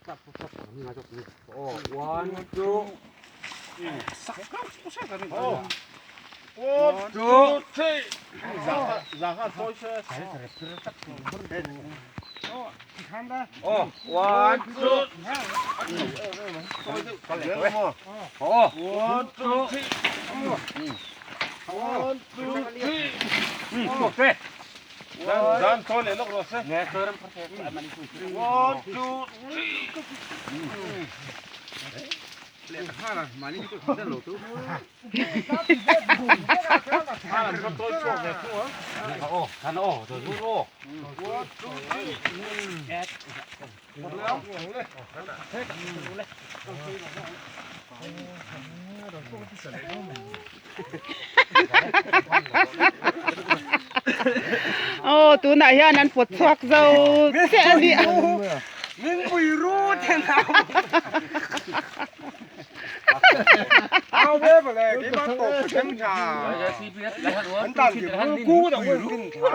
One, two, One, two, three. Oh, one, two. Oh, One, two, three. One, two, three. okay. Dan tôi lại lúc rồi sẽ. One, two, three. Oh, kan oh, tôi rút oh. One, two, three. Aw tunah hian an pawt chhuak zo chiah a ni a. Min pui ru the nau. Ao ve bà lệ cái bát tổ của chân trà. Anh tàn thì mu cú đâu quên tin trà.